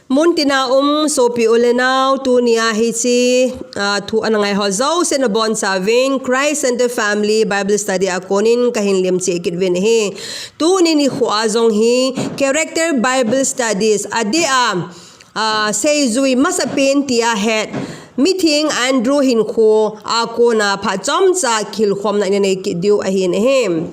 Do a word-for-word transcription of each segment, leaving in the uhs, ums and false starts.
Muntina um sopi u le nau, tunia hiche, ah, thu ana ngai ho jouse nabonchauvin Christ Center Family Bible Study a konin kahin lemcheh kit uvin ahi. Tuni nikho a jong hi Character Bible Studies, adeh a, ah, seijui masapen tia het Mitheng Andrew hinkho a kona phat chomcha kihilkhomna inei kit diu ahin ahi.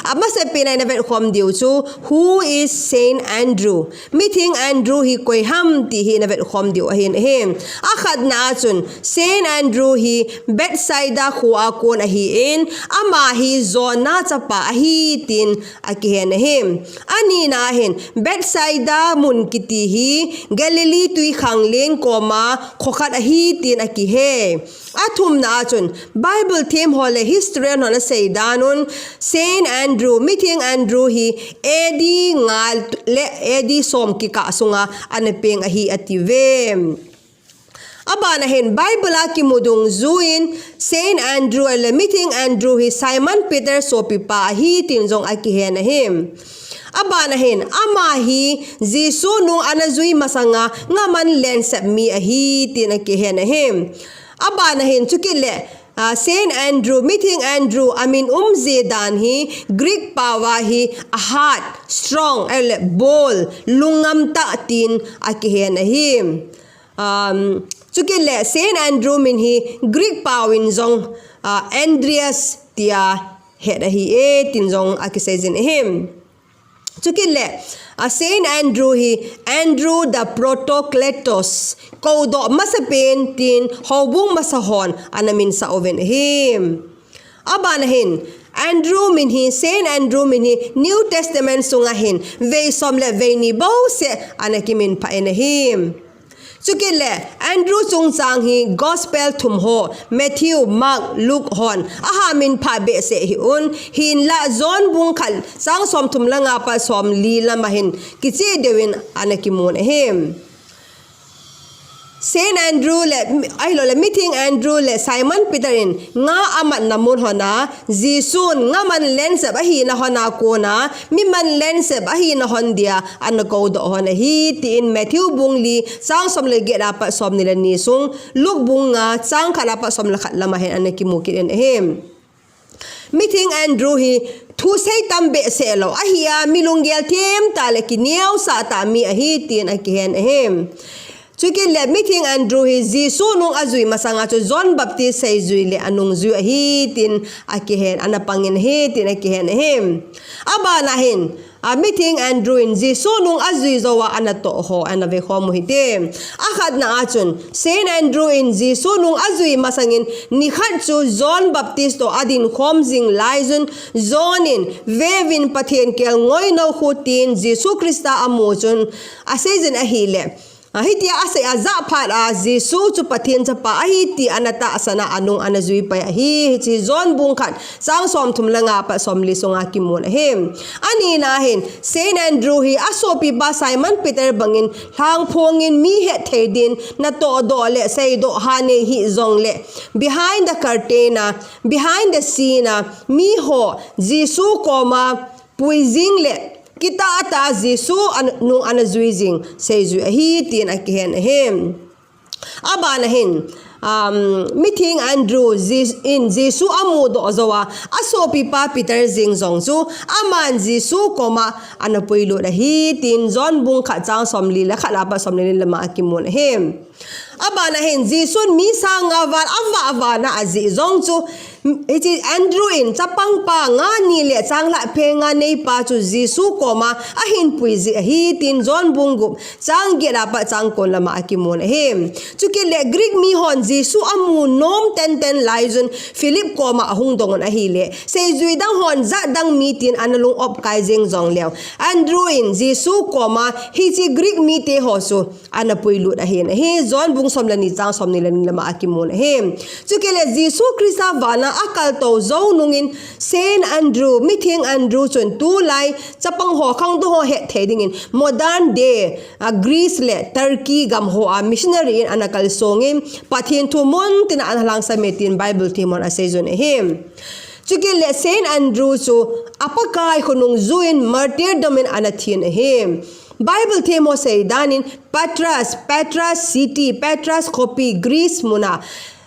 Amasapen a ina vetkhom diu chu, Who is Saint Andrew? Mitheng Andrew hi koi ham ti hi ina vetkhom diu ahin ahi. Akhatna a chun, Saint Andrew hi Bethsaida kho a kon ahin, ama hi Jonah chapa ahi tin akihen ahi. Anina a hin, Bethsaida mun kiti hi Galilee twikhanglen koma kho khat ahi tin akihe. Athumna a chun, Bible them ho le historian hon asei dan un, Saint Andrew, Mitheng Andrew hi A D nga le A D som kikah sunga ana peng ahi atiuve. Abana hin, Bible a kimu dungjuiyin Saint Andrew le Mitheng Andrew hi Simon Peter sopipa ahi tin jong akihen ahi. Abana hin, ama hi Jesu nung ana jui masanga ngaman lensep mi ahi tin akihen ahi. Abana hin, chukit le, ah, Saint Andrew, Mitheng Andrew, amin umji dan hi Greek pao a hi a hard, strong, ahilou le bold, lungngam tah tin akihen ahi. Um, chukit le Saint Andrew min hi Greek pao in jong, ah, Andreas tia het ahi e tin jong akiseijin ahi. Chukit le, ah, Saint Andrew hi Andrew the Protocletos, koudoh masapen tin houbung masa hon ana minsah uvin ahi. Abana hin, Andrew min hi, Saint Andrew min hi New Testament sunga hin vei som le vei ni bouseh ana kiminphah in ahi. Chukit le, Andrew chungchang hi Gospel thum ho, Matthew, Mark, Luke hon aha minphah behseh hih un, hinlah John bung khat chang somthum le nga apat somli lama hin kicheh deuvin ana kimun ahi. Saint Andrew le, ahilou le, Mitheng Andrew le Simon Peter in nga amatna mun hon a, Jesun ngaman lensep ahina hon a kona, miman lensep ahina hon dia ana koudoh hon ahi, tin Matthew bung li chang som le get apat somni le ni sung, Luke bung nga chang khat apat som le khat lama hin ana kimu kit in ahi. Mitheng Andrew hi thusei tam behseh lou ahi a, mi lunggel them tah le kineosah tah mi ahi, tin akihen ahi. Chukit le Mitheng Andrew hi Jesu nung ajui masanga chu John Baptist seijui le anungjui ahi, tin akihen, ana pangin ahi, tin akihen ahi. Abana hin, a, Mitheng Andrew in Jesu nung ajui jouva ana toh ho ana vekhom u hite. Akhatna a chun, Saint Andrew in Jesu nung ajui masangin nikhat chu John Baptist toh adinkhom jing laiyun, John in, "Veuvin, Pathen kelngoi noukhu," tin Jesu Christa amu chun aseijin ahile, a, hitia asei a jah phat a Jesu chu Pathen chapa ahi ti ana tahsan a anung ana juipai ahi. Hiche John bung khat chang somthum le nga apat somli sunga kimun ahi. Anina hin, Saint Andrew hi asopipa Simon Peter bangin lhangphongin mi hetthei din natohdoh le seidoh hanei hih jongle, behind the curtain a, behind the scene a, miho Jesu koma puijing le kitah tah a Jesu nung ana juijing seijui ahi, tin akihen ahi. Abana hin, um, Mitheng Andrew in Jesu amudoh jouva asopipa Peter jeng jong chu aman Jesu koma ana puilut ahi, tin John bung khat chang somli le khat apat somli le ni lama akimun ahi. Abana hin Jesun mi sang nga val avah vana ajih jong chu, hiche Andrew in chapangpa nga ni le changlhah phe nga neipa chu Jesu koma ahin puijih ahi, tin John bung gup chang get apat chang ko lama akimun ahi. Chukit le Greek mihon Jesu amu nom tenten laiyun Philip koma ahung dongun ahile, seijui dang hon jat dang mi tin ana lung opkai jeng jongleu, Andrew in Jesu koma hiche Greek mite ho chu ana puilut ahin ahi. John bung som le ni chang somni le ni lama akimun ahi. Chukit le Jesu Christa vana akaltou jou nungin Saint Andrew, Mitheng Andrew chun tulai chapang ho, khangdong ho hetthei dingin modern day, a, Greece le Turkey gam hoa missionary in ana kalsongin Pathen thu muntina ana lhangsam e tin Bible themhon aseijun ahi. Chukit le Saint Andrew chu aPakai khonung juiyin martyrdom in ana thin ahi. Bible them ho seidan in Patras, Patras city, Patras khopi Greece muna,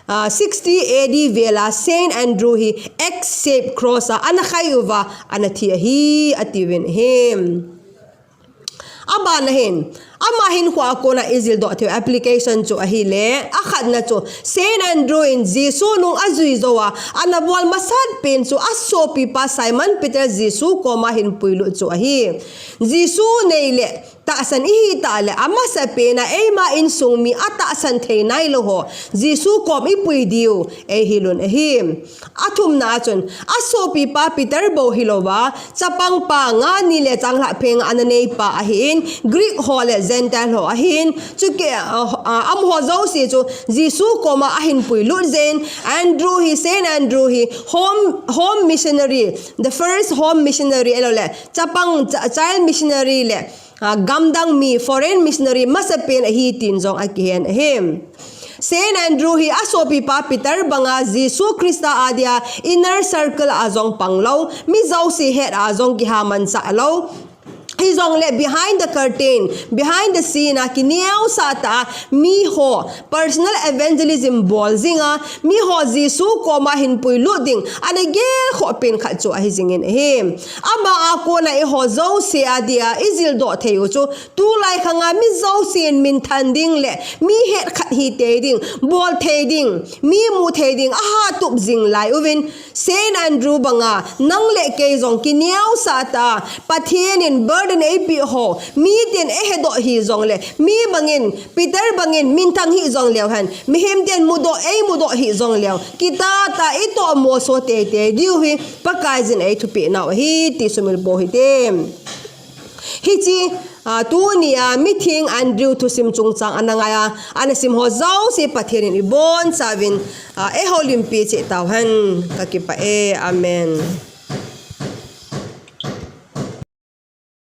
ah, sixty A D vela Saint Andrew hi X-shaped cross a ana khai uva ana thi ahi, atiuvin ahi. Abana hin, ama hinkho a kona ijil doh theiu application chu ahile, akhatna chu Saint Andrew in Jesu nung ajui jou a, ana bol masat pen chu asopipa Simon Peter Jesu koma hin puilut chu ahi. Jesu nei le tahsan ihi tah le, amasapen a eima insung mi atahsan thei nailou ho Jesu kom ipui diu eihil un ahi. Athumna a chun, asopipa Peter bou hilouva, chapangpa nga ni le changlhah phenga ana neipa ahin, Greek ho le Gentile ho ahin, chukit, ah, ah, amaho jouse chu Jesu koma ahin puilut jeh in, Andrew hi, Saint Andrew hi, home, home missionary, the first home missionary, ahilouleh, chapang, ch-, child missionary le, ah, gamdang mi, foreign missionary masapen ahi tin jong akihen ahi. Saint Andrew hi asopipa Peter banga Jesu Christa adia inner circle a jong panglou, mi jouse het a jong kiha manchah lou. Hijongle behind the curtain, behind the scene a kineosah tah a miho personal evangelism bol jinga, miho Jesu koma hin puilut ding ana gelkhoh pen khat chu ahi jingin ahi. Ama a kona eiho jouse adia ijil doh theiu chu, tulai khanga mi jousen minthan ding le mi het khat hitei ding, bol thei ding, mi mu thei ding ahatup jing lai uvin, Saint Andrew banga nang le kei jong kineosah tah a, Pathen in burden eipeh ho, miten eihedoh hijongle, mi bangin, Peter bangin minthang hih jongleu hen, mihem ten mudoh, eimudoh hih jongleu, kitah tah a itomo so teitei diu hi Pakaiyin eithupeh nau ahi ti sumil pou hite. Hiche, ah, tunia mitheng Andrew thusim chungchang ana ngai a, ana sim ho jouse Pathen in ibonchauvin, ah, eihoulimpi cheh tauhen, kakipah e. Amen.